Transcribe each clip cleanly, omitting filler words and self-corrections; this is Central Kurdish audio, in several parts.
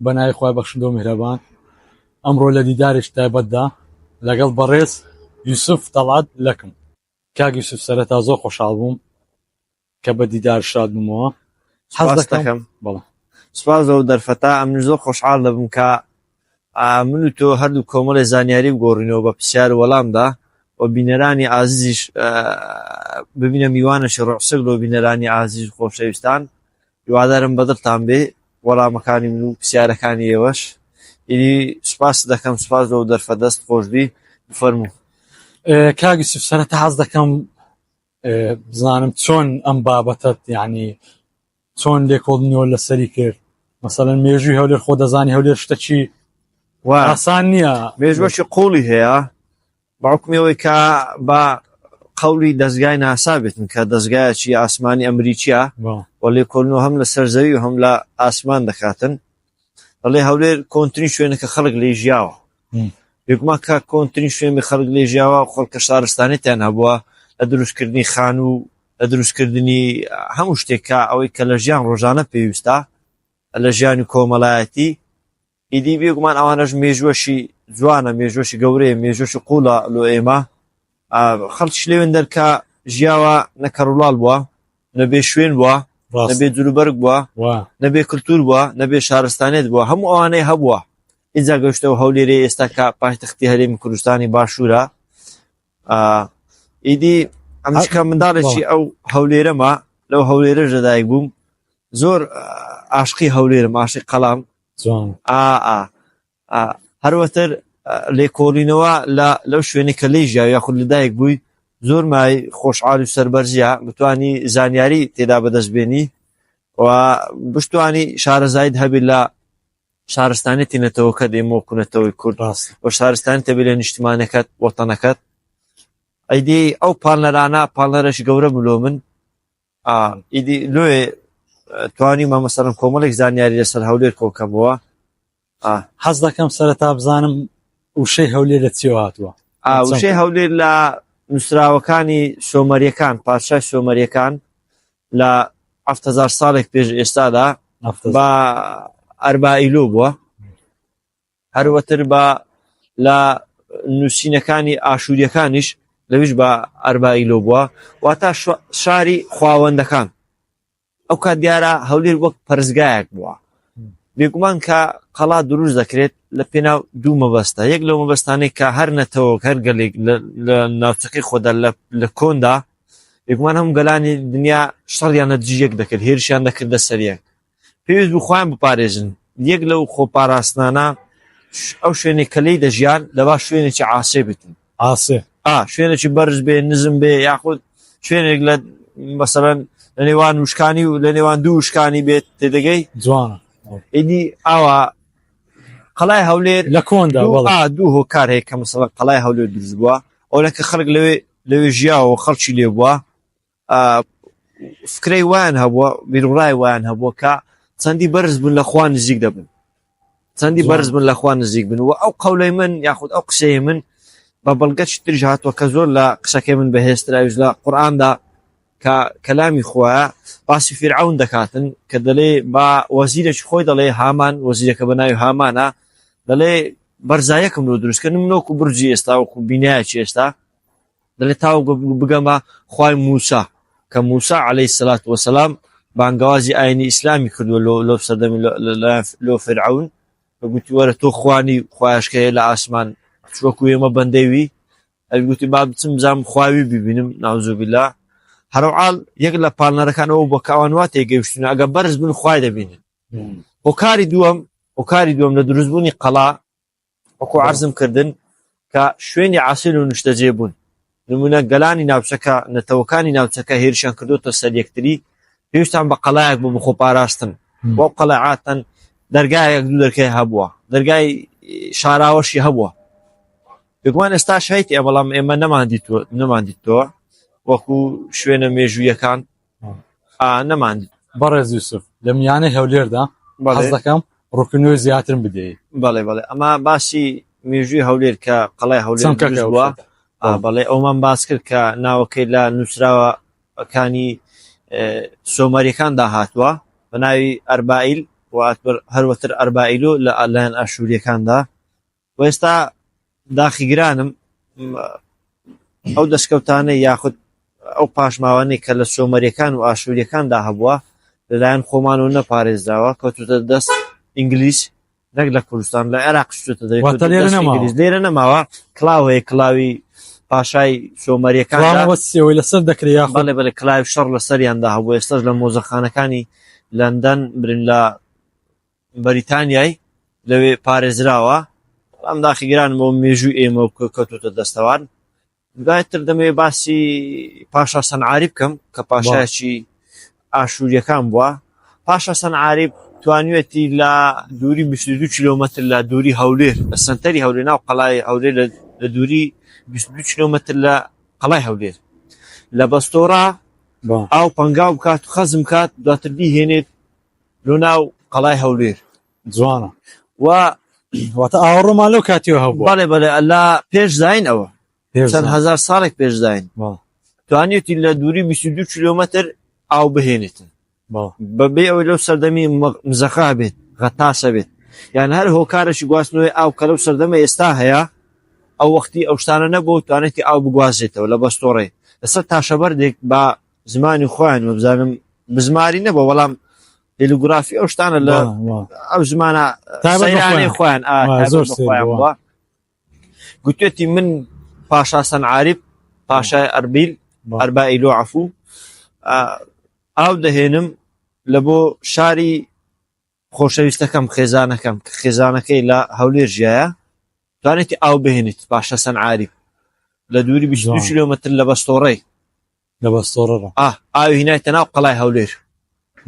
بە ناوی خوای بەخشندە و میهرەبان ئەمڕۆ لە دیدارێکی تایبەتدا لەگەڵ بەڕێز یوسف تەڵعەت لەکم. کاک یوسف سەرەتا زۆر خۆشحاڵ بووم کە بە دیدار شاد بوومەوە. حەز سپاس دەکەم دەکەم. بەڵێ. سپاس لەو دەرفەتە ئەمنیش زۆر خۆشحاڵ دەبم کە من و تۆ هەردوو کۆمەڵێ زانیاری بگۆڕینەوە بە پرسیار و وەڵامدا و بینەرانی ئازیزیش ببینە میوانەشی ڕۆحسک لۆ بینەرانی ئازیز و خۆشەویستان هیوادارم بەدڵتان بێ وەڵامەکانی من و پرسیارەکانی ئێوەش ئیدی سوپاست دەکەم سوپاس لەو دەرفە دەست خۆشبی بفەرموو. کاک یوسف سەرەتا حەز دەکەم بزانم چۆن ئەم بابەتەت یعنی چۆن لێکۆڵینەوە لەسەری کرد مەسەلەن مێژووی هەولێر خۆ دەزانی هەولێر شتەکی ئاسان نییە مێژوەشی قوڵی هەیە بە حوکمی ئەوەی کە بە قەولی دەزگای ناسا بێتن کە دەزگایەکی ئاسمانی ئەمریکیە و لێکۆڵینەوە هەم لە سەر زەوی و هەم لە ئاسمان دەکاتن دەڵێ هەولێر کۆنترین شوێنە کە خەڵک لێی ژیاوە بێگومان کە کۆنترین شوێنی خەڵک لێ ژیاوە خەڵکە شارستانێتیان هەبووە لە دروستکردنی خانوو لە دروستکردنی هەموو شتێک کە ئەوەی کە لە ژیان ڕۆژانە پێویستە لە ژیانی کۆمەڵایەتی ئیدی بێگومان ئەوانەش مێژوەشی جوانە مێژوەشی گەورەیە مێژوەشی قوڵە لۆ ئێمە خەڵکیش لەوێن دەرکە ژیاوە نە کەڕوڵاڵ بووە نە بێ شوێن بووە نە بێ جلوبەرگ بووە نە بێ کلتور بووە نە بێ شارستانێت بووە هەموو ئەوانەی هەبووە ئینجا گەشتەوە هەولێرێ ئێستا کە پایتەختی هەرێمی کوردستانی باشوورە ئیدی ئەمشکە منداڵێکی ئەو هەولێرەمە لەو هەولێرەش لەدایک بووم زۆر ئاشقی هەولێرم ئاشقی قەڵام هەروەتر لێکۆڵینەوە لە لەو شوێنی کە لی ژیا یاخود لەدایک بووی زۆر مای خۆشحاڵی و سەربەرزیە بتانی زانیاری تێدا بەدەست بێنی و بشتوانی شارەزایت هەبێت لە شارستانێتی نەتەوەکەت ئێمە وەکو نەتەوەی کورد ڕاست و شارستانێتە بێ لە نیشتمانەکەت وەتەنەکەت ئەیدی ئەو پاڵنەرانە پاڵنەرێکی گەورە بوو لۆ من ئیدی لۆێ توانیمە مەسەلەن کۆمەڵێک زانیاری لەسەر هەولێر کۆکەمەوە. حەز دەکەم سەرەتا بزانم وشەی هەولێر لە چیەوە هاتووە؟ وشەی هەولێر لە نووسراوەکانی سۆمەریەکان پادشای سۆمەریەکان لە 7000 ساڵێک پێش ئێستادا بە ئەربائیلۆ بووە هەروەتر بە لە نووسینەکانی ئاشووریەکانیش لەویش بە ئەربائیلۆ بووە واتە شاری خواوەندەکان ئەو کات دیارە هەولێر وەک پەرستگایەک بووە بێگومان کە قەڵا دروست دەکرێت لە پێناو دوو مەبەستە یەک لەو مەبەستانەی کە هەر نەتەوەک هەر گەلێک لە ناوچەکەی خۆدا لە کۆندا بێگومان هەموو گەلانی دنیا شەڕیان لە دژی یەک دەکرد هێرشیان دەکردە سەر یەک پێویست بوو خۆیان بپارێزن یەک لەو خۆپاراستنانە ئەو شوێنێک کە لێی دەژیان لەبا شوێنێکی عاسێ بێتن عاسێ ئا شوێنێکی بەرز بێ نزم بێ یاخود شوێنێک لە مەسەرەن لە نێوان وشکانی و لە نێوان دوو وشکانی بێت تێدەگەی جوانە ئیدی ئاوا قەڵای هەولێر لە کۆندا دوو هۆکار هەیە کە مەسەڵەن قەڵای هەولێر دروست بووە ئەوە کە خەڵک لەوێ لەوێ ژیاوە خەڵکی لێ بووە فکرەی وایان هەبووە بیروڕای وایان هەبووە کە چەندی بەرز بن لە خوا نزیک دەبن چەندی بەرز بن لە خوا نزیک بن و ئەو قەولەی من یاخود ئەو قسەی من بە بەڵگەچ تریش هاتووە کە زۆر لە قسەکەی من بەهێزتراویش لە قورئاندا کە کەلامی خوایە باسی فیرعەون دەکاتن کە دەڵێ با وەزیرێکی خۆی دەڵێ هامان وەزیرەکە بە ناوی هامانە دەڵێ بەرزایەکم لۆ دروستکە نمونۆکو برجی ئێستا وەکو بینایەکی ئێستا دەڵێ تاوەکو بگەمە خوای موسا کە موسا عەلەیهی سەلات وەسەلام بانگەوازی ئاینی ئیسلامی کردووە لۆ لۆ سەردەمی لۆ فیرعەون کە گوتی وەرە تۆ خوانی خوایشکە هەیە لە ئاسمان وەکو ئێمە بەندەی وی ئەوی گوتی با بچم بزانم خواوی ببینم ناوزوبیلا هەرەوعاڵ یەک لە پاڵنەرەکان ئەوە بۆ کە ئەوان وا تێگەیشتون ئەگە بەرز بن خوای دەبینن هۆکاری دووەم هۆکاری دووەم لە دروستبوونی قەڵا وەکو عەرزم کردن کە شوێنی عاسیل و نیشتەجێ بوون نمونە گەلانی ناوچەکە نەتەوەکانی ناوچەکە هێرشیان کردوتە سەر یەکتری پێویستان بە قەلایەک بۆ بخۆ پاراستن بۆ قەڵعاتەن دەرگایەک دوو دەرکەی هەبووە دەرگای شاراوەشی هەبووە بێگومان ئێستا شایتی بەڵام ئێمە نەماندیتوە نەماندیتەوە وەکو شوێنە مێژوویەکان نەماندیت. بەڕێز یوسف لە میانەی هەولێردا حەز دەکەم ڕوونکردنەوەی زیاترم بدەیت. بەڵێ بەڵێ ئەمە باسی مێژووی هەولێر کە قەڵای هەولێر دروست بووە بەڵێ ئەومان باس کرد کە ناوەکەی لە نووسراوەکانی سۆمەریەکاندا هاتووە بە ناوی ئەربائیل. و هەروەتر ئەربائیلۆ لە لایەن ئاشووریەکاندا و ئێستا داخی گرانم ئەو دەستکەوتانەی یاخود ئەو پاشماوانەی کە لە سۆمەریەکان و ئاشووریەکاندا هەبووە لەلایەن خۆمان و نەپارێزراوە کەوتوتە دەست ئینگلیس نەک لە کوردستان لە عێراق شتە واتە لێرە نەماوە. ئینگلیس لێرە نەماوە کڵاو هەیە کڵاوی پاشای سۆمەریەکان کڵاوە سێوەی لەسەر دەکرێ یاخود بەڵێ بەڵێ کڵاوی شەڕ لەسەریاندا هەبوو ئێستاش لە مۆزەخانەکانی لەندەن برن لە بەریتانیای لەوێ پارێزراوە بەڵام داخی گرانم بۆ مێژووی ئێمە و کەوتوتە دەستەوان دوای تر دەمەوێت باسی پاشا سەنعاری بکەم کە پاشایەکی ئاشووریەکان بووە پاشا سەنعاری توانیوێتی لە دووری 22 کیلۆمەتر لە دووری هەولێر لە سنتەری هەولێر ناو قەڵای هەولێر لە دووری 22 کیلۆمەتر لە قەڵای هەولێر لە بەستۆڕا ئاو پەنگاو بکات و خەزم کات دواتر بیهێنێت لۆ ناو قەڵای هەولێر. جوانە و واتە ئاوەڕۆمان لەو کاتیەوە هەبووە. بەڵێ بەڵێ لە پێش زین ئەوە چەند هەزار ساڵێک پێش زین توانیوتی لە دووری 22 کیلۆمەتر ئاو بهێنێتن بەبێ ئەوەی لەو سەردەمی مزەخا بێت غەتاسە بێت یان هەر هۆکارێکی گواستنەوەی ئاو کە لەو سەردەمە ئێستا هەیە ئەو وەختی ئەو شتانە نەبوو توانێتی ئاو بگوازێتەوە لە بەستۆڕێ لەسەر تاشەبەردێک بە زمانی خۆیان وەبزانم بزماری نەبوو بەڵام هێلوگرافی ئەو شتانە لە ئەو زمانە سەیرانەی خۆیان زۆر خۆیان بووە گوتێتی من پاشا سەنعاریب پاشای ئەربیل ئەربائیلۆ عفو ئاو دەهێنم لە بۆ شاری خۆشەویستەکەم خێزانەکەم کە خێزانەکەی لە هەولێر ژیایە توانێتی ئاو بهێنیت پاشا سەنعاریب لە دووری 22 کیلۆمەتر لە بەستۆڕەی لە بەستۆڕەڕە ئا ئاوی هینایتە ناو قەڵای هەولێر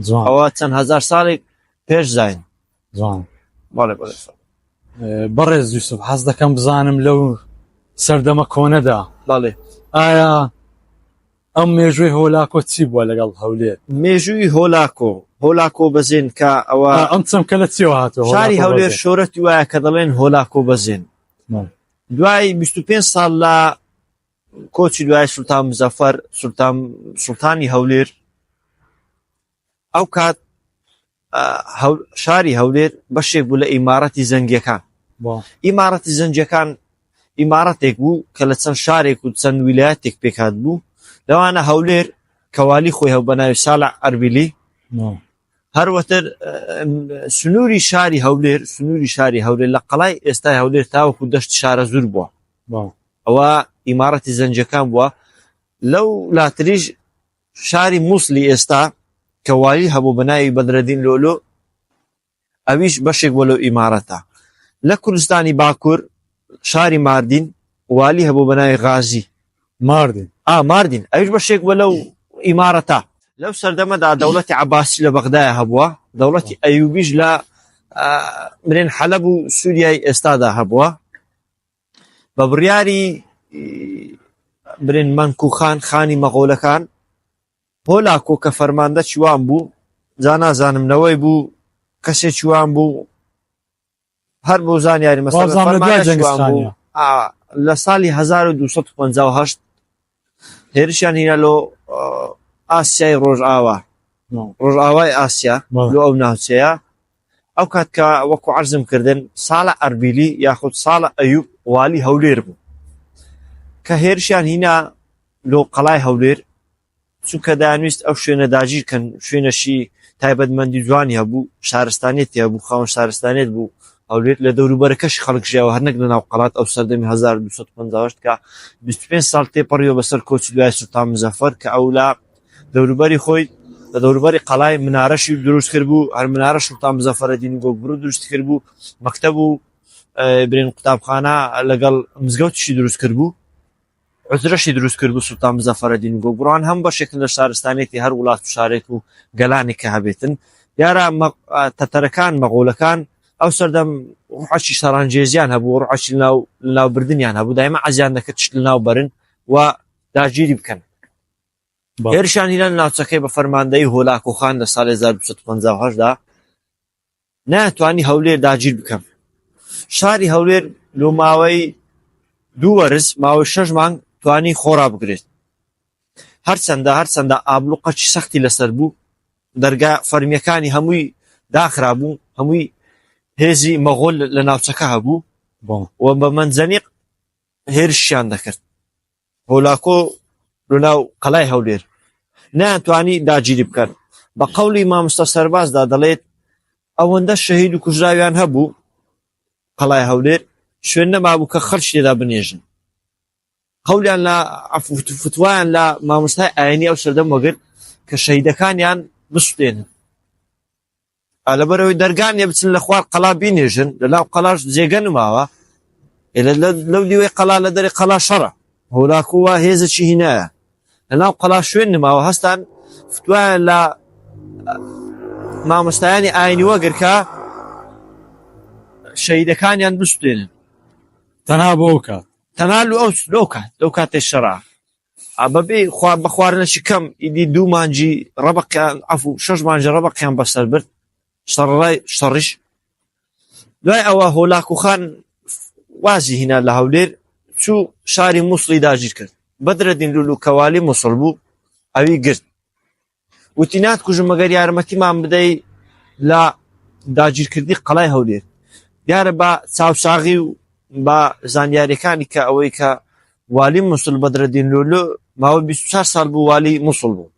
جوان ئەوە چەند هەزار ساڵێک پێش زین جوان بەڵێ بەڵێ بەڕێز یوسف حەز دەکەم بزانم لەو سەردەمە کۆنەدا بەڵێ ئایا ئەم مێژووی هۆلاکۆ چی بووە لەگەڵ هەولێر؟ مێژووی هۆلاکۆ، هۆلاکۆ بەزێن کە ئەوە. ئەم چەمکە لە چیەوە هاتووە؟ شاری هەولێر شۆرەتی وایە کە دەڵێن هۆلاکۆ بەزێن. دوای 25 ساڵ لە کۆچی دوای سوڵتان مزەفەر سوڵتان سوڵتانی هەولێر ئەو کات شاری هەولێر بەشێک بوو لە ئیمارەتی زەنگیەکان ئیمارەتی زەنجەکان ئیمارەتێک بوو کە لە چەند شارێک و چەند ویلایەتێک پێکات بوو لەوانە هەولێر کەوالی خۆی هەو بە ناوی سالە ئەربیلی هەروەتر سنووری شاری هەولێر سنووری شاری هەولێر لە قەڵای ئێستای هەولێر تاوەکو دەشت شارە زور بووە ئەوە ئیمارەتی زەنجەکان بووە لەو لاتریش شاری موسڵی ئێستا کە والی هەبوو بە ناوی بەدرەدین لۆلۆ ئەویش بەشێک بووە لەو ئیمارەتە. لە کوردستانی باکوور شاری ماردین والی هەبوو بە ناوی غازی. ماردین. ئا ماردین ئەویش بەشێک بووە لەو ئیمارەتە. لەو سەردەمەدا دەوڵەتی عەباسی لە بەغدایە هەبووە، دەوڵەتی ئەیوبیش لە مرێن حەلەب و سووریای ئێستادا هەبووە. بە بڕیاری برێن مەنکو خان خانی مەغۆلەکان هۆلاکۆ کە فەرماندە چیوان بوو جا نازانم نەوەی بوو کەسێکی وان بوو هەر بۆ زانیاری مەسەلەن وابزانم لە دوای فەرماندە جەنگیز چیوان بوو خانیە. ئا، لە ساڵی 1258 هێرشیان هینا لۆ ئاسیای ڕۆژئاوا ڕۆژئاوای ئاسیا لۆ ئەو ناوچەیە ئەو کات کە وەکو عەرزم کردن ساڵە ئەربیلی یاخود ساڵە ئەیوب والی هەولێر بوو کە هێرشیان هینا لۆ قەڵای هەولێر چونکە دەیانویست ئەو شوێنە داگیر کەن شوێنەشی تایبەتمەندی جوانی هەبوو شارستانیەتی هەبوو خاوەن شارستانیت بوو هەولێر لە دەوروبەرەکەشی خەڵک ژیاوە هەر نەک لە ناو قەڵات ئەو سەردەمی 1258 کە 25 ساڵ تێپەڕیوە بەسەر کۆچی دوای سوڵتان مزەفەر کە ئەو لە دەوروبەری خۆی لە دەوروبەری قەڵای منارەشی دروست کرد بوو هەر منارە سوڵتان مزەفەرەدین گۆگبرو دروست کرد بوو مەکتەب و برێن قوتابخانە لەگەڵ مزگەوتیشی دروست کرد بوو عوزرەشی دروست کرد بوو سوڵتان مزەفەرەدین گۆگبڕان هەم بەشێکن لە شارستانێتی هەر وڵات و شارێک و گەلانێک کە هەبێتن دیارە تەتەرەکان مەغۆلەکان ئەو سەردەم ڕوحەکی شەڕانگێزیان هەبوو ڕوحەکی لەناو لەناوبردنیان هەبوو دایمە عەزیان دەکرد شت لەناو بەرن و داگیری بکەن هێرشیان هینا ناوچەکەی بە فەرماندەیی هۆلاکۆ خان لە ساڵی 1258 دا نەیانتوانی هەولێر داگیر بکەن. شاری هەولێر لۆ ماوەی دوو وەرز ماوەی شەش مانگ توانی خۆ ڕابگرێت. هەرچەندە هەرچەندە ئابلوقەکی سەختی لەسەر بوو، دەرگا فەرمییەکانی هەمووی داخرابوو هەمووی هێزی مەغۆل لە ناوچەکە هەبوو و بە مەنجەنیق هێرشیان دەکرد هۆلاکۆ لەناو قەلای هەولێر نەیانتوانی داگیری بکەن بە قەولی مامۆستا سەربازدا دەڵێت ئەوەندە شەهید و کوژراویان هەبوو قەڵای هەولێر شوێن نەمابوو کە خەڵکی تێدا بنێژن قەولیان لە فتوایان لە مامۆستای ئاینی ئەو سەردەم وەگرت کە شەهیدەکانیان بسوتێنن لەبەرەوەی دەرگا نیە بچن لە خوار قەڵا بینێژن لە ناو قەڵاش جێگە نماوە لەو دیوەی قەڵا لە دەری قەڵا شەڕە هۆلاکووە هێزێکی هینایە لە ناو قەڵا شوێن نماوە هەستان فتوایان لە مامۆستایانی ئاینی وەگر کە شەهیدەکانیان بسوتێنن تەنها بۆ ئەو کات تەنها لۆ ئەو لەو کات لەو کاتێ شەڕە بەبێ خوا بە خواردنەکی کەم ئیدی دوو مانگی ڕەبەقیان عەفو شەش مانگی ڕەبەقیان بەسەر برد سەڕەڕای شەڕیش دوای ئەوە هۆلاکو خان وازی هینا لە هەولێر چوو شاری مووسڵی داگیر کرد بەدرەدین لولو کە والی مووسڵ بوو ئەوی گرت وتی ناتکوژم مەگەر یارمەتیمان بدەی لە داگیرکردنی قەڵای هەولێر دیارە بە چاوساغی و بە زانیاریەکانی کە ئەوەی کە والی موسڵ بەدرەدین لۆلۆ ماوەی 24 ساڵ بوو والی موسڵ بوو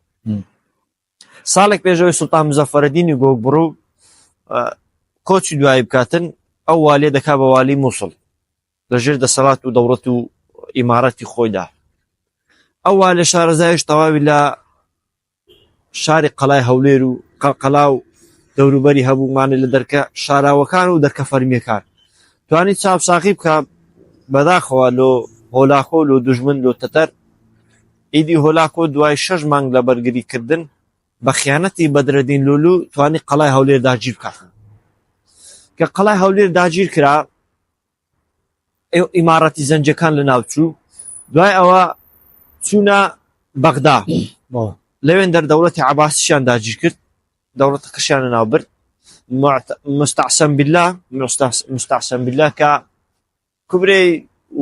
ساڵێک پێشەوەی سوڵتان مزەفەرەدینی گۆگبڕ و کۆچی دوایی بکاتن ئەو والیە دەکا بە والی موسڵ لەژێر دەسەڵات و دەوڵەت و ئیمارەتی خۆیدا ئەو والە شارەزایش تەواوی لە شاری قەڵای هەولێر و قەڵقەلا و دەوروبەری هەبوومانە لە دەرکە شاراوەکان و دەرکە فەرمیەکان توانی چاوساغی بکە بەداخەوە لۆ هۆلاکۆ لۆ دوژمن لۆ تەتەر ئیدی هۆلاکۆ دوای شەش مانگ لە بەرگری کردن بە خیانەتی بەدرەدین لولو توانی قەڵای هەولێر داگیر بکات کە قەڵای هەولێر داگیر کرا ئیماڕەتی زەنجەکان لە ناوچوو دوای ئەوە چوونە بەغدا لەوێن دەر دەوڵەتی عباسیشیان داگیر کرد دەوڵەتەکەشیان لە ناو برد مستعسەم بالله مستعسەم بالله کە کوبرەی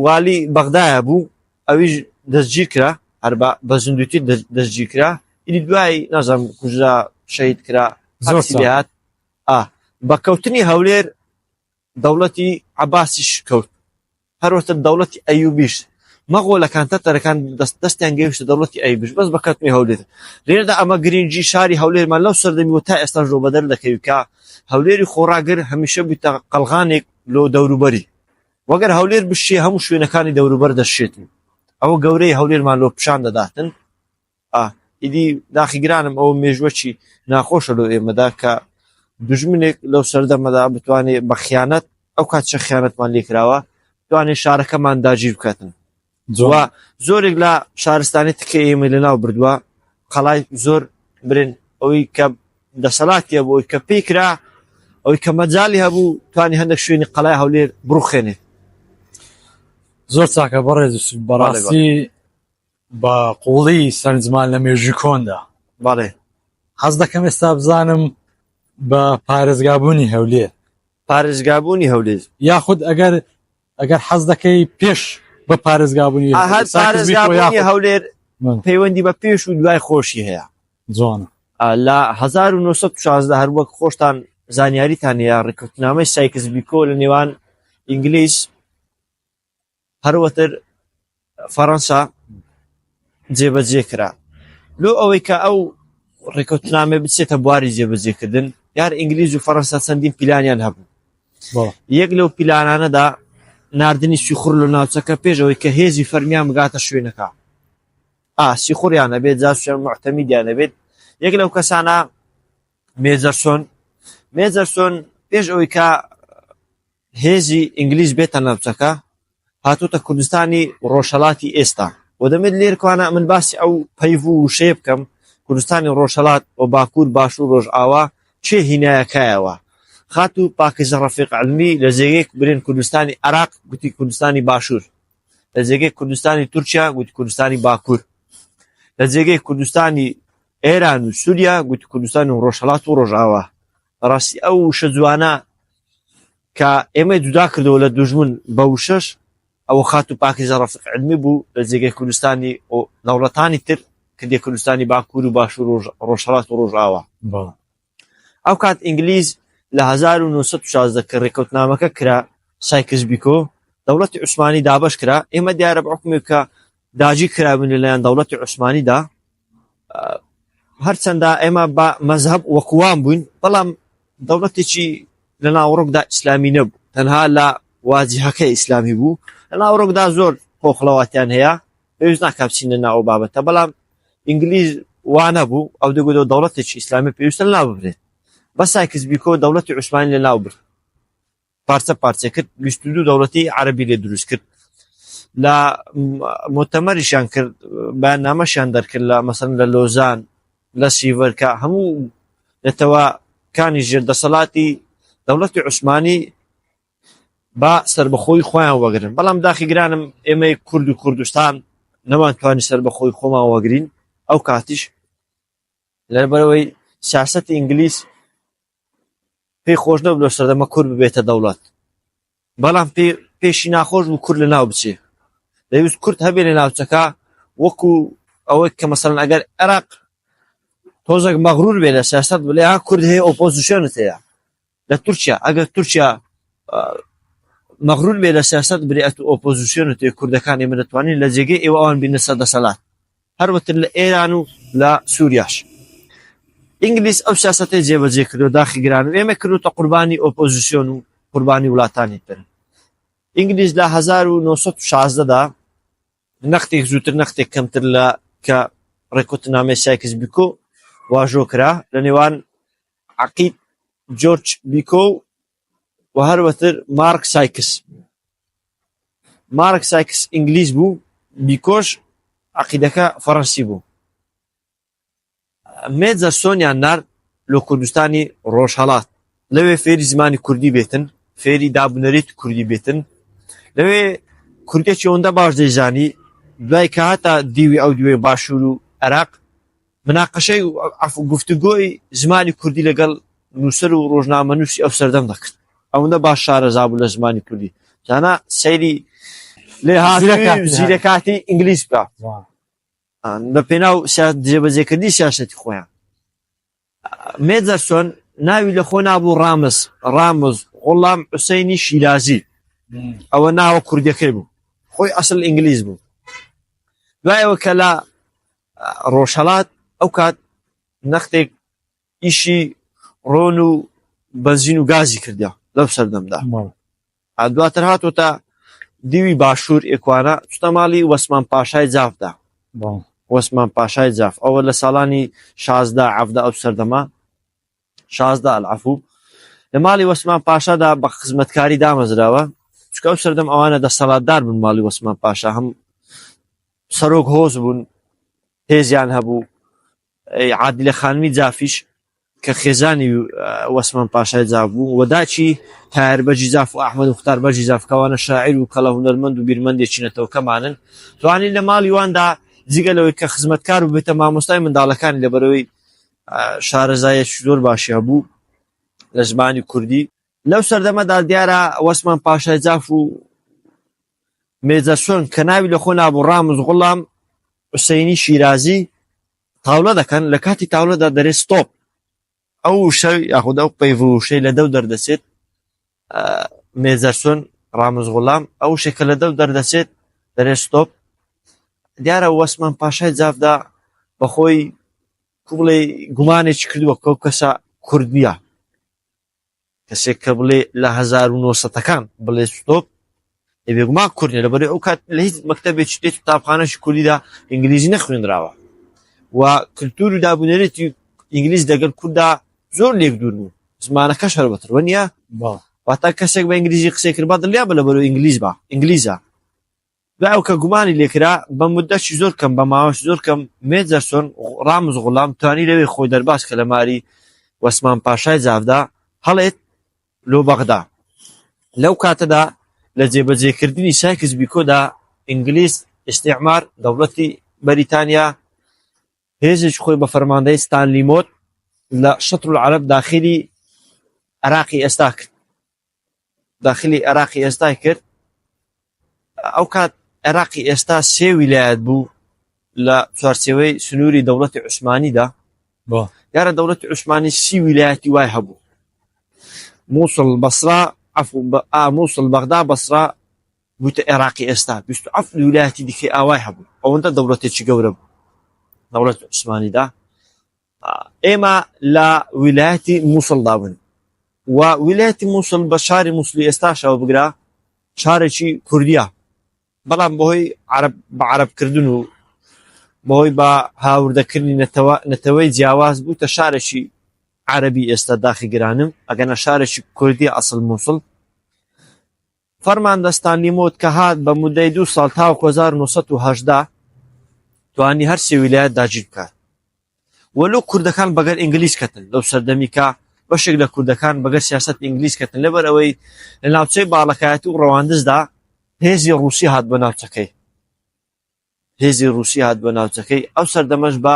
والی بەغدایە بوو ئەویش دەستگیر کرا هەر بە زیندوتی دەستگیر کرا ئیدی دوای نازانم کوژرا شەهید کرا زۆر هات بە کەوتنی هەولێر دەوڵەتی عەباسیش کەوت، هەروەتر دەوڵەتی ئەیوبیش، مەغۆلەکان تەتەرەکان دەست دەستیان گەیشتە دەوڵەتی ئەیوبیش بەس بە کەوتنی هەولێر. لێرەدا ئەمە گرینگی شاری هەولێرمان لەو سەردەمی و تا ئێستاش لۆ بەدەر دەکەوی کە هەولێری خۆڕاگر هەمیشە بوویتە قەڵغانێک لۆ دەوروبەری. وەگەر هەولێر بشێ هەموو شوێنەکانی دەوروبەر دەشێتن. ئەوە گەورەی هەولێرمان لۆ پیشان دەداتن. ئا ئیدی داخی گرانم ئەوە مێژوەکی ناخۆشە لۆ ئێمەدا کە دوژمنێک لەو سەردەمەدا بتوانێت بە خیانەت ئەو کات چە خیانەتمان لێکراوە بتوانێت شارەکەمان داگیر بکاتن جووا زۆرێک لە شارستانی تکە ئێمە لەناو بردووە قەڵای زۆر برن ئەوەی کە دەسەڵاتی هەبوو ئەوی کە پێی کرا ئەوەی کە مەجالی هەبوو توانی هەندێک شوێنی قەڵای هەولێر بڕوخێنێ زۆر چاکە بەڕێز بەڕاستی بە قوڵی سەرنجمان لە مێژووی کۆندا. بەڵێ. حەز دەکەم ئێستا بزانم بە پارێزگابوونی هەولێر. پارێزگابوونی هەولێر. یاخود ئەگەر ئەگەر حەز دەکەی پێش بە پارێزگابوونی هەر پارێزگابوونی هەولێر پەیوەندی بە پێش و دوای خۆشی هەیە. جوانە. لە 1916 هەر وەک خۆشتان زانیاریتان هەیە ڕێککەوتنامەی سایکس بیکۆ لە نێوان ئینگلیز هەروەتر فەڕەنسا جێبەجێ کرا لۆ ئەوەی کە ئەو ڕێکەوتنامە بچێتە بواری جێبەجێکردن یار ئینگلیز و فەڕەنسا چەندین پیلانیان هەبوو یەک لەو پیلانانەدا ناردنی سیخوڕ لە ناوچەکە پێش ئەوەی کە هێزی فەرمیان بگاتە شوێنەکە ئا سیخوڕیان هەبێت جاسوسیان معتەمیدیان هەبێت یەک لەو کەسانە مێجەرسۆن مێجەرسۆن پێش ئەوەی کە هێزی ئینگلیز بێتە ناوچەکە هاتۆتە کوردستانی ڕۆژهەڵاتی ئێستا و دەمێت لێرکوانە من باسی ئەو پەیڤ و وشەیە بکەم کوردستانی ڕۆژهەڵات و باکوور باشوور ڕۆژئاوا چێ هینایە کایەوە خاتوو پاکیزە ڕەفیق عەلمی لە جێگەیەک برێن کوردستانی عێراق گوتی کوردستانی باشوور لە جێگەی کوردستانی تورکیا گوتی کوردستانی باکوور لە جێگەی کوردستانی ئێران و سووریا گوتی کوردستانی ڕۆژهەڵات و ڕۆژئاوا بەڕاستی ئەو وشە جوانە کە ئێمەی جودا کردەوە لە دوژمن بە وشەش ئەوە خاتوو پاکیزە ڕەفیق عیلمی بوو لە جێگەی کوردستانی و دەوڵەتانی تر کردی کوردستانی باکوور و باشوور و ڕۆژهەڵات و ڕۆژئاوا. ئەو کات ئینگلیز لە 1916 کە ڕێککەوتنامەکە کرا سایکس بیکۆ دەوڵەتی عوسمانی دابەش کرا ئێمە دیارە بە حوکمێک کە داگیر کرابووین لەلایەن دەوڵەتی عوسمانیدا هەرچەندە ئێمە بە مەزهەب وەکوان بووین بەڵام دەوڵەتێکی لە ناوەڕۆکدا ئیسلامی نەبوو تەنها لە واجهەکە ئیسلامی بوو لە ناوەڕۆکدا زۆر خۆخڵەواتیان هەیە پێویست ناکا بچینە ناو ئەو بابەتە بەڵام ئینگلیز وا نەبوو ئەو دەگوتەوە دەوڵەتێکی ئیسلامی پێویستە لەناو ببرێت بە سایکس بیکۆ دەوڵەتی عوسمانی لەناو برد پارچە پارچە کرد 22 دەوڵەتی عەربی لێ دروست کرد لە مۆتەمەریشیان کرد بەیاننامەشیان دەرکرد لە مەسەن لە لۆزان لە سیڤەر کە هەموو نەتەوەکانی ژێر دەسەڵاتی دەوڵەتی عوسمانی با سەربەخۆی خۆیان وەگرن بەڵام داخی گرانم ئێمەی کورد و کوردستان نەمانتوانی سەربەخۆی خۆمان وەگرین ئەو کاتیش لەبەرەوەی سیاسەتی ئینگلیز پێی خۆش نەبوو لەو سەردەمە کورد ببێتە دەوڵەت بەڵام پێ پێشی ناخۆش بوو کورد لە ناو بچێ دەویست کورد هەبێ لە ناوچەکە وەکو ئەوەی کە مەسەلەن ئەگەر عێراق تۆزێک مەغرور بێ لە سیاست بڵێ ها کورد هەیە ئۆپۆزیسیۆنت هەیە لە تورکیا ئەگەر تورکیا مەغرور بێ لە سیاست برێ ئەتو ئۆپۆزیسیۆنت هەیە کوردەکان ئێمە دەتوانین لە جێگەی ئێوە ئەوان بینە سەر دەسەلات هەروەتر لە ئێران و لە سووریاش. ئینگلیز ئەو سیاسەتەی جێبەجێ کردو داخی گران و ئێمە کردوتە قوربانی ئۆپۆزیسیۆن و قوربانی وڵاتانی تر. ئینگلیز لە 1916 دا نەختێک زووتر نەختێک کەمتر لە کە ڕێککەوتنامەی سایکس بیکۆ واژۆ کرا لە نێوان عەقید جۆرج بیکۆ و هەروەتر مارک سایکس. مارک سایکس ئینگلیز بوو، بیکۆش عەقیدەکە فەڕەنسی بوو. مێجەرسۆنیان نارد لۆ کوردستانی ڕۆژهەڵات، لەوێ فێری زمانی کوردی بێتن، فێری دابونەریتی کوردی بێتن. لەوێ کوردێکی ئەوەندە باش دەیزانی، دوای کە هاتە دیوی ئەو دیوەی باشوور و عێراق، مناقەشەی عەفو گفتوگۆی زمانی کوردی لەگەڵ نووسەر و ڕۆژنامەنووسی ئەو سەردەم دەکرد. ئەوەندە باش شارەزا بوو لە زمانی کوردی. زانا سەیری لێهاتوویی و زیرەکاتی ئینگلیز بکە. لە پێناو جێبەجێکردنی سیاسەتی خۆیان. مێجەرسۆن ناوی لە خۆ نابوو ڕامز، ڕامز غوڵام حوسەینی شیرازی، ئەوە ناوە کوردیەکەی بوو، خۆی ئەسڵ ئینگلیز بوو. دوایەوە کە لە ڕۆژهەڵات ئەو کات نەختێک ئیشی ڕۆن و بەنزین و گازی کردە لەو سەردەمدا. دواتر هاتۆتە دیوی باشوور ئێکوانە چتە ماڵی وەسمان پاشای جافدا. وەسمان پاشای جاف ئەوە لە ساڵانی 16 عەفدە ئەو سەردەمە 16 العفو لە ماڵی وەسمان پاشادا بە خزمەتکاری دامەزراوە چونکە ئەو سەردەم ئەوانە دەسەڵاتدار بوون ماڵی وەسمان پاشا هەم سەرۆک هۆز بوون هێزیان هەبوو عادلە خانمی جافیش کە خێزانی وەسمان پاشای جاف بوو و داکی تایەر بەگی جاف و ئەحمەد مختار بەگی جاف کەوانە شاعیر و کەڵە هونەرمەند و بیرمەندێکی نەتەوەکەمانن توانی لە ماڵی واندا جگە لەوەی کە خزمەتکار و بێتە مامۆستای منداڵەکانی لەبەرەوەی شارەزایەکی زۆر باشی هەبوو لە زمانی کوردی لەو سەردەمەدا دیارە وەسمان پاشای جاف و مێجەرسۆن کە ناوی لەخۆ نابوو ڕامز غوڵام حوسەینی شیرازی تاولە دەکەن لە کاتی تاولەدا دەرێ ستۆپ ئەو وشە یاخود ئەو پەیڤ و وشەی لە دەو دەردەچێت مێجەرسۆن ڕامز غوڵام ئەو وشەی کە لە دەو دەردەچێت دەرێ ستۆپ دیارە وەسمان پاشای جافدا بەخۆی کو بڵێ گومانێکی کردووە کە ئەو کەسە کورد نییە کەسێک کە بڵێ لە 1970ەکان بڵێ ستۆپ بێگومان کورد نیە لەبەرئ ئەو کات لە هیچ مەکتەبێکی دێت قوتابخانەشی کوردیدا ئینگلیزی نەخوێنراوە و کللتور و دابونەرێتی ئینگلیز لەگەڵ کووردا زۆر لێک دوور بوو زمانەکەش هەروەتر وە نییە واتا کەسێک بە ئینگلیزی قسەی کرد با دڵنیا بە لەبەرو ئینگلیز با ئینگلیزە دوای ئەو کە گومانی لێکرا بە مدەکی زۆر کەم بە ماوەش زۆر کەم مێجەرسۆن ڕامز غوڵام توانی لەوێ خۆی دەرباز کە لە ماری وەسمان پاشای جافدا هەڵێت لۆ بەغدا. لەو کاتەدا لە جێبەجێکردنی سایکس بیکۆدا ئینگلیز، ئیستیعمار، دەوڵەتی بەریتانیا هێزێکی خۆی بە فەرماندەی ستانلی مۆت لە شەترولعەرەب داخیلی عێراقی ئێستا کرد. داخلی عێراقی ئێستای کرد. ئەو کات عێراقی ئێستا سێ ویلایەت بوو لە چوارچێوەی سنووری دەوڵەتی عوسمانیدا. دیارە دەوڵەتی عوسمانی سی ویلایەتی وای هەبوو مووسڵ بەسرا عەفو ئا مووسڵ بەغدا بەسرا بوویتە عێراقی ئێستا 27 ویلایەتی دیکەی ئاوای هەبوو ئەوەندە دەوڵەتێکی گەورە بوو دەوڵەتی عوسمانیدا ئێمە لە ویلایەتی مووسڵدا بوون و ویلایەتی مووسڵ بە شاری مووسڵی ئێستاشەوە بگرە شارێکی کوردیە بەڵام بەهۆی عەرەب بە عەرەبکردن و بەهۆی بە هاوردەکردنی نەتەوە نەتەوەی جیاواز بووتە شارێکی عەرەبی ئێستا داخی گرانم ئەگەنە شارێکی کوردی ئەسڵ مووسڵ فەرماندە ستانلی مۆت کە هات بە مودەی دوو ساڵ تاوەکو 1970 توانی هەر سێ ویلایەت داگیر بکات و لۆ کوردەکان بەگەر ئینگلیز کەتن لەو سەردەمی کە بەشێک لە کوردەکان بەگەر سیاست ئینگلیز کەتن لەبەر ئەوەی لە ناوچەی باڵەکایەتی و ڕەواندزدا هێزی ڕوسی هات بۆ ناوچەکەی هێزی ڕوسی هات بۆ ناوچەکەی ئەو سەردەمەش بە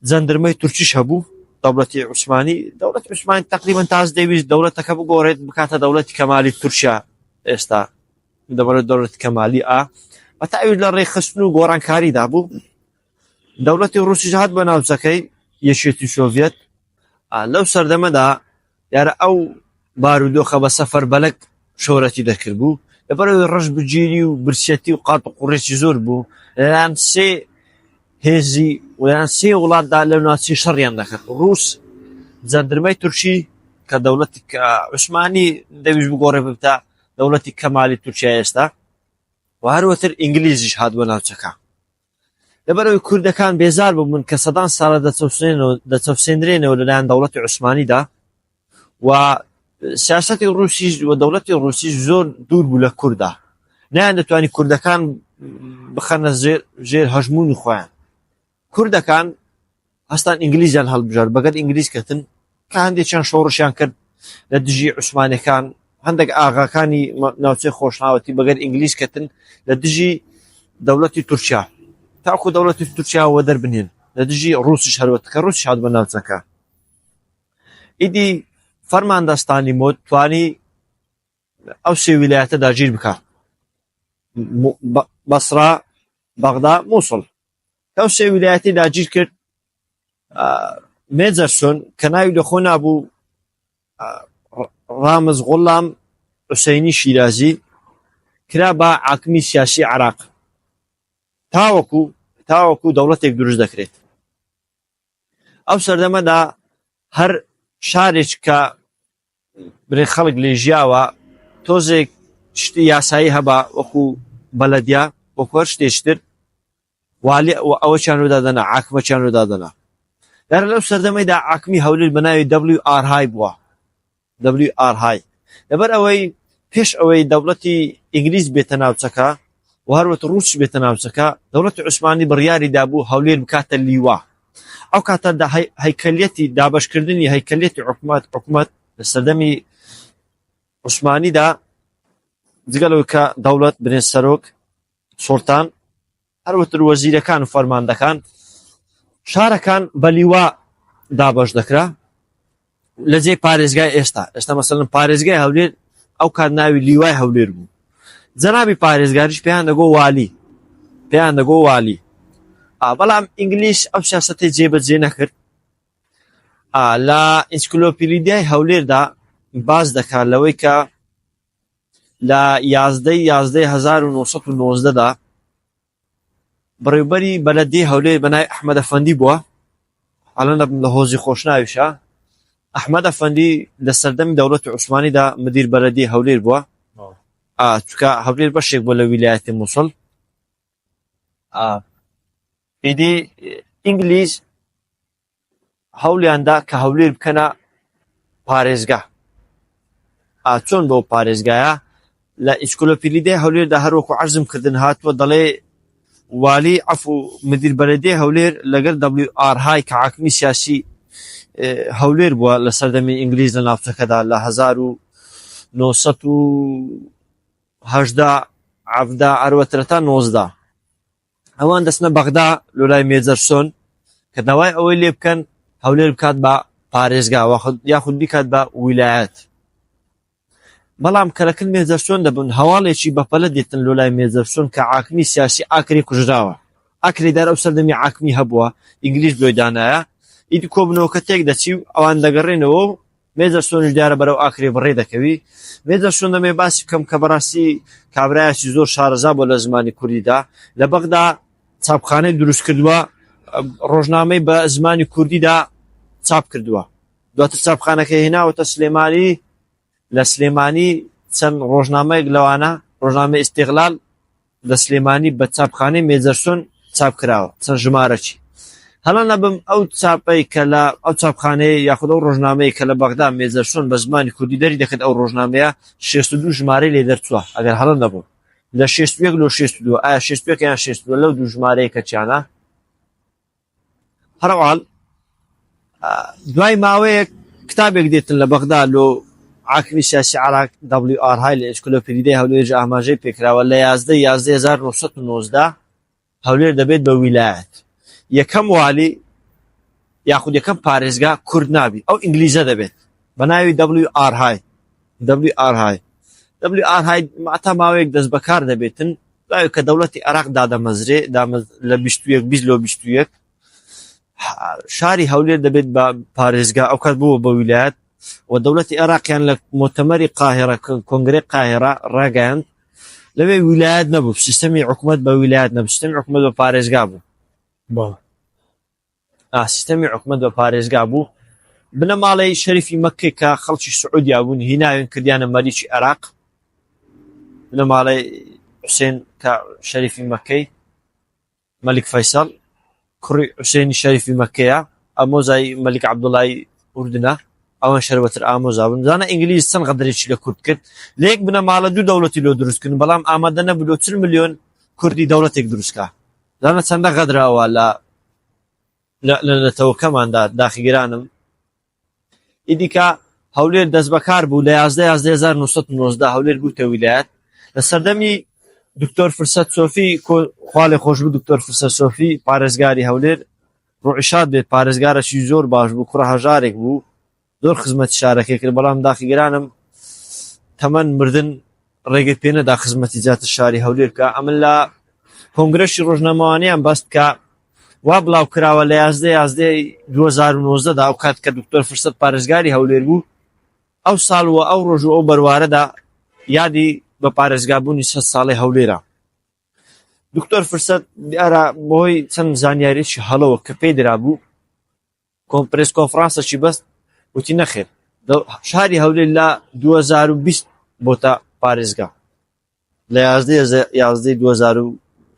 جەندرمەی تورکیش هەبوو دەوڵەتی عوسمانی دەوڵەت عوسمانی تقریبا تاز دەویست دەوڵەتەکە بگۆڕێت بکاتە دەوڵەتی کەمالی تورکیا ئێستا دەبەرە دەوڵەت کەمالی ئا بەتا ئەویش لە ڕێکخستن و گۆڕانکاریدا بوو دەوڵەتی ڕوسیش هات بە ناوچەکەی یەکێتی سۆڤیەت لەو سەردەمەدا دیارە ئەو بارودۆخە بە سەفەر بەلەک شۆرەتی دەکرد بوو لەبەرەوەی ڕەش بگیری و برسەتی و قات و قوڕێکی زۆر بوو لەلایەن سێ هێزی ویان سێ وڵاتدا لەو ناوچەی شەڕیان دەکرد ڕوس جەندرمەی تورکی کە دەوڵەتی عوسمانی دەویش بگۆڕێ ببتە دەوڵەتی کەمالی تورکیا ئێستا و هەروەتر ئینگلیزیش هات بۆ ناوچەکە لەبەرئەوەی کوردەکان بێزار ببوون کە سەدان ساڵە دەچەوسێنرێنەوە لەلایەن دەوڵەتی عوسمانیدا و سیاسەتی ڕوسیش و دەوڵەتی ڕوسیش زۆر دوور بوو لە کووردا نیان دەتوانی کوردەکان بخەنە ژێر هەژمونی خۆیان کوردەکان هەستان ئینگلیزیان هەڵبژارد بەگەر ئینگلیز کەتن کە هەندێکیان شۆڕشیان کرد لە دژی عوسمانەکان هەندێک ئاغاکانی ناوچەی خۆشناوەتی بەگەر ئینگلیز کەتن لە دژی دەوڵەتی تورکیا تاکو دەوڵەتی تورکیا وەدەر بنێن لە دژی ڕوسیش هەروەت کە ڕوسیش هات بە ناوچەکە ئیدی فەرماندە ستانلی مۆت توانی ئەو سێ ویلایەتە داگیر بکات بەسرا بەغدا مووسڵ ئەو سێ ویلایەتی داگیر کرد مێجەرسۆن کە ناوی لەخۆ نابوو ڕامز غوڵام حوسینی شیرازی کرا بە عاکمی سیاسی عراق تاوەکو تاوەکو دەوڵەتێک دروست دەکرێت ئەو سەردەمەدا هەر شارێک کە برێ خەڵک لێ ژیاوە تۆزێک شتی یاسایی هەبا وەکو بەلەدیا وەکو هەر شتێکی تر والی ئەوەچیان لۆ دادەنا عاکمەچیان لۆ دادەنا دارە لەو سەردەمەیدا عاکمی هەولێر بە ناوی WR های بووە WR های لەبەر ئەوەی پێش ئەوەی دەوڵەتی ئینگلیز بێتە ناوچەکە و هەروەت ڕووس بێتە ناوچەکە دەوڵەتی عوسمانی بڕیاری دابوو هەولێر بکاتە لیوا ئەو کاتە هەیکەلیەتی دابەشکردنی هەیکەلیەتی حکومەت حکومەت لە سەردەمی عوسمانیدا جگە لەوەی کە دەوڵەت برێن سەرۆک سوڵتان هەروەتر وەزیرەکان و فەرماندەکان شارەکان بە لیوا دابەش دەکرا لە جێی پارێزگای ئێستا ئێستا مەسەلەن پارێزگای هەولێر ئەو کات ناوی لیوای هەولێر بوو جەنابی پارێزگاریش پێیان دەگۆ والی پێیان دەگۆ والی بەڵام ئینگلیش ئەو سیاسەتی جێبەجێ نەکرد لە ئینسکلۆپیلیدیای هەولێردا باس دەکات لەوەی کە لە یازدەی یازدەی 1990 دا بەڕێوبەری بەلەدیەی هەولێر بە ناوی ئەحمەد ئەفەندی بووە هەڵە نەبم لە هۆزی خۆشناویشە ئەحمەد ئەفەندی لە سەردەمی دەوڵەتی عوسمانیدا مدیر بەلەدیەی هەولێر بووە چونکە هەولێر بەشێک بووە لە ویلایەتی موسڵ ئیدی ئینگلیز هەوڵیاندا کە هەولێر بکەنە پارێزگا چۆن بۆ پارێزگایە لە ئیسکلۆپیلیدەی هەولێردا هەروەکو عەرزم کردن هاتووە دەڵێ والی عەفو مدیر بەلەدیەی هەولێر لەگەر WR های کە حاکمی سیاسی هەولێر بووە لە سەردەمی ئینگلیز لە ناوچەکەدا لە 1918 17 ئەروەترە تا 19 ئەوان دەچنە بەغدا لۆلای مێجەرسۆن کە داوای ئەوەی لێ بکەن هەولێر بکات بە پارێزگا یاخود بیکات بە ویلایەت بەڵام کە لەکن مێجەرسۆن دەبن هەواڵێکی بەپەلە دێتن لۆلای مێجەرسۆن کە عاکمی سیاسی ئاکری کوژراوە ئاکری دار ئەو سەردەمی عاکمی هەبووە ئینگلیش لۆی دانایە. ئیدی کۆبنەوەکە تێک دەچی و ئەوان دەگەڕێنەوە و مێجەرسۆنیش دیارە بەرەو ئاکرێ بەڕێ دەکەوی. مێجەرسۆن دەمەوێ باسی بکەم کە بەڕاستی کابرایەکی زۆر شارەزا بووە لە زمانی کوردیدا. لە بەغدا چاپخانەی دروست کردووە، ڕۆژنامەی بە زمانی کوردیدا چاپ کردووە. دواتر چاپخانەکەی هێناوەتە سلێمانی، لە سلێمانی چەند ڕۆژنامەیەک لەوانە ڕۆژنامەی ئیستیغلال لە سلێمانی بە چاپخانەی مێجەرسۆن چاپ کراوە چەند ژمارەکی هەڵە نەبم ئەو چاپەی کە لە ئەو چاپخانەیە یاخود ئەو ڕۆژنامەیە کە لە بەغدا مێجەرسۆن بە زمانی کوردی دەری دەکرد ئەو ڕۆژنامەیە 62 ژمارەی لێ دەرچووە ئەگەر هەڵە نەبووم لە 61 لۆ 62 ئایا 61 یان 62 لەو دوو ژمارەیە کە چیانە هەرەوال دوای ماوەیەک کتابێک دێتن لە بەغدا لۆ عاکمی سیاسی عراق WR های لە ئێنسکلۆپیدیای هەولێرش ئاماژەی پێکراوە لە 11 11 1990 هەولێر دەبێت بە ویلایەت یەکەم والی یاخود یەکەم پارێزگا کورد نابی ئەو ئینگلیزە دەبێت بە ناوی WR های WR های WR های تا ماوەیەک دەست بەکار دەبێتن دوای کە دەوڵەتی عێراق دادەمەزرێ لە 21 20 لۆ 21 شاری هەولێر دەبێت بە پارێزگا ئەو کات بووە بە ویلایەت و دەوڵەتی عێراقیان لە مۆتەمەری قاهێرە کۆنگرەی قاهێرە ڕاگەیاند لەوێ ویلایەت نەبوو سیستەمی حکوومەت بە ویلایەت نەبوو سیستەمی حکوومەت بە پارێزگا بوو سیستەمی حکومەت بە پارێزگا بوو بنەماڵەی شەریفی مەککەی کە خەڵکی سعودیا بوون هیناوێن کردیانە مەلیکی عێراق بنەماڵەی حوسێن کە شەریفی مەکەی مەلیک فەیسەڵ کوڕی حوسێنی شەریفی مەکەیە ئامۆزای مەلیک عەبدوڵای ئوردنە ئەوان شەروەتر ئامۆزا بوون زانە ئینگلیز چەند غەدرێکی لە کورد کرد لە یەک بنەماڵە دوو دەوڵەتی لۆ دروستکردن بەڵام ئامادە نەبوو لۆ 40 ملیۆن کوردی دەوڵەتێک دروستکا زانە چەندە غەدرە ئەوە لە لە نەتەوەکەماندا داخی گرانم ئیدیکا هەولێر دەستبەکار بوو لە 11 1990 هەولێر بووتە ویلایەت لە سەردەمی دکتۆر فرسەت سۆفی خوالێ خۆش بوو دکتۆر فرسەت سۆفی پارێزگاری هەولێر ڕۆعیشاد بێت پارێزگارەکی زۆر باش بوو کوڕە هەژارێک بوو زۆر خزمەتی شارەکەی کرد بەڵام داخی گرانم تەمەن مردن ڕێگەی پێ نەدا خزمەتی زیاتر شاری هەولێر بکە ئەمن لە کۆنگرەشی ڕۆژنامەوانیان بەست کە وا بڵاو کراوە لە 11 11 2019 دا ئەو کات کە دکتۆر فرسەت پارێزگاری هەولێر بوو ئەو ساڵ و ئەو ڕۆژ و ئەو بەروارەدا یادی بە پارێزگابوونی سەد ساڵی هەولێرە دکتۆر فرسەت دیارە بەهۆی چەند زانیاریی هەڵەوە کە پێی درابوو کۆمپرێس کۆنفرانسەکی بەست وتی نەخێر شاری هەولێر لە 2020 بۆتە پارێزگا لە 11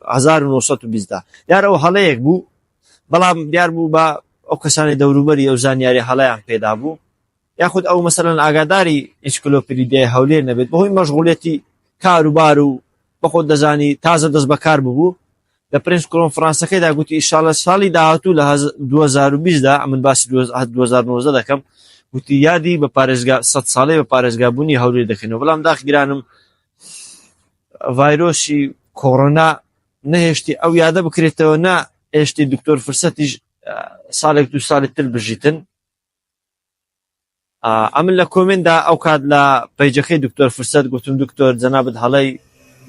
1920 دا دیارە ئەو هەڵەیەک بوو بەڵام دیار بوو بە ئەو کەسانی دەوروبەری ئەو زانیاری هەڵەیان پێدا بوو یاخود ئەو مەسەلەن ئاگاداری ئینسکلۆپیدیای هەولێر نەبێت بەهۆی مەشغوڵیەتی کاروبار و بەخۆت دەزانی تازە دەست بەکار ببوو لە پرێس کۆنفرانسەکەیدا گوتی ئیشاڵە ساڵی داهاتوو لە 2020 دا من باسی 2019 دەکەم گوتی یادی بە پارێزگا سەد ساڵەی بە پارێزگابوونی هەولێر دەکەنەوە بەڵام داخگرانم ڤایرۆسی کۆرۆنا نەهێشتی ئەو یادە بکرێتەوە نە ئێشتی دکتۆر فرسەتیش ساڵێک دوو ساڵی تر بژیتن ئەمن لە کۆمێنتدا ئەو کات لە پەیجەکەی دکتۆر فرسەت گوتم دکتۆر جەنابت هەڵەی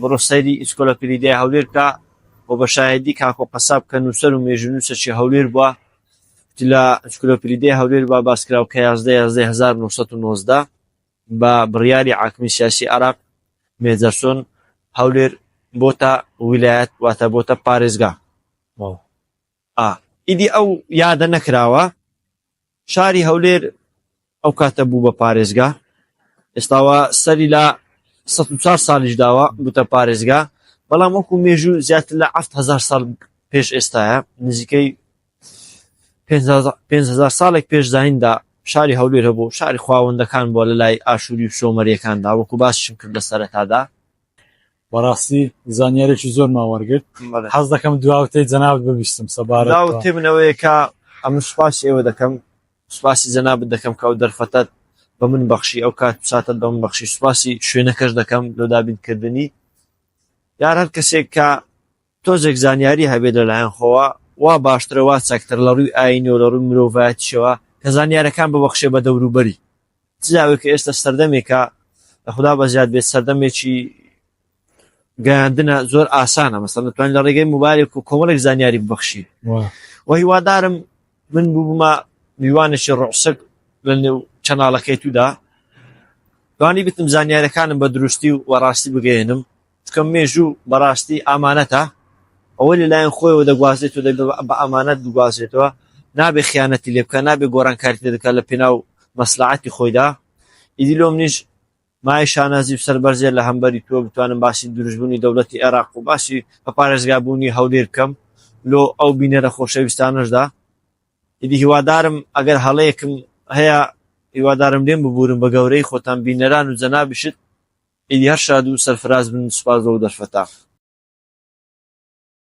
بڕۆ سەیری ئینسکلۆپیدیای هەولێر بکە و بە شاهدی کاکۆ قەساب کە نووسەر و مێژوونووسەکی هەولێر بووە لە ئینسکلۆپیدیای هەولێر با باسکراو کە 11 11 1990 بە بڕیاری حاکمی سیاسی عراق مێجەرسۆن هەولێر بۆتە ویلایەت واتە بۆتە پارێزگا ئیدی ئەو یادە نەکراوە شاری هەولێر ئەو کاتە بوو بە پارێزگا ئێستاوە سەری لە 104 ساڵیش داوە بووتە پارێزگا بەڵام وەکو مێژوو زیاتر لە 7000 ساڵ پێش ئێستاە نزیکەی 5000 ساڵێک پێش زایندا شاری هەولێر هەبوو شاری خواوەندەکان بووە لە لای ئاشووری و سۆمەریەکاندا وەکو باسیشم کرد لە سەرەتادا بەڕاستی زانیارێکی زۆرمان وەرگرت حەز دەکەم دواوتەی جەنابت ببیستم سەبارەت داوتەی من ئەوەیە کە ئەمن سوپاسی ئێوە دەکەم سوپاسی جەنابت دەکەم کە ئەو دەرفەتەت بە من بەخشی ئەو کات و ساتەت بە من بەخشی سوپاسی شوێنەکەش دەکەم لۆ دابینکردنی یار هەر کەسێک کە تۆزێک زانیاری هەبێت لەلایەن خۆوە وا باشترە وا چاکتر لە ڕووی ئاینی و لە ڕووی مرۆڤایەتیشەوە کە زانیارەکان ببەخشێ بە دەوروبەری چ جاوێک کە ئێستا سەردەمێکە لە خودا بەزیاد بێت سەردەمێکی گەیاندنە زۆر ئاسانە مەسەلەن دەتوانین لە ڕێگەی موبایلێک و کۆمەڵێک زانیاری ببەخشی و هیوادارم من بوومە میوانێکی ڕوحسک لە نێو چەناڵەکەی تودا توانی بتم زانیارەکانم بە دروستی و وەڕاستی بگەیەنم چکە مێژوو بەڕاستی ئامانەتە ئەوەی لەلایەن خۆیەوە دەگوازێتەوە دەبێت بە ئامانەت بگوازێتەوە نابێ خیانەتی لێ بکە نابێ گۆڕانکاری تێ دەکات لە پێناو مەسلعەتی خۆیدا ئیدی لۆ منیش مای شانازی و سەربەرزیە لە هەمبەری تۆ بتوانم باسی دروستبوونی دەوڵەتی عێراق و باسی بە پارێزگابوونی هەولێر بکەم لۆ ئەو بینەرە خۆشەویستانەشدا ئیدی هیوادارم ئەگەر هەڵەیەکم هەیە هیوادارم لێم ببورن بە گەورەی خۆتان بینەران و جەنابیشت ئیدی هەر شاد و سەرفراز بن سوپاس لەو دەرفەتە.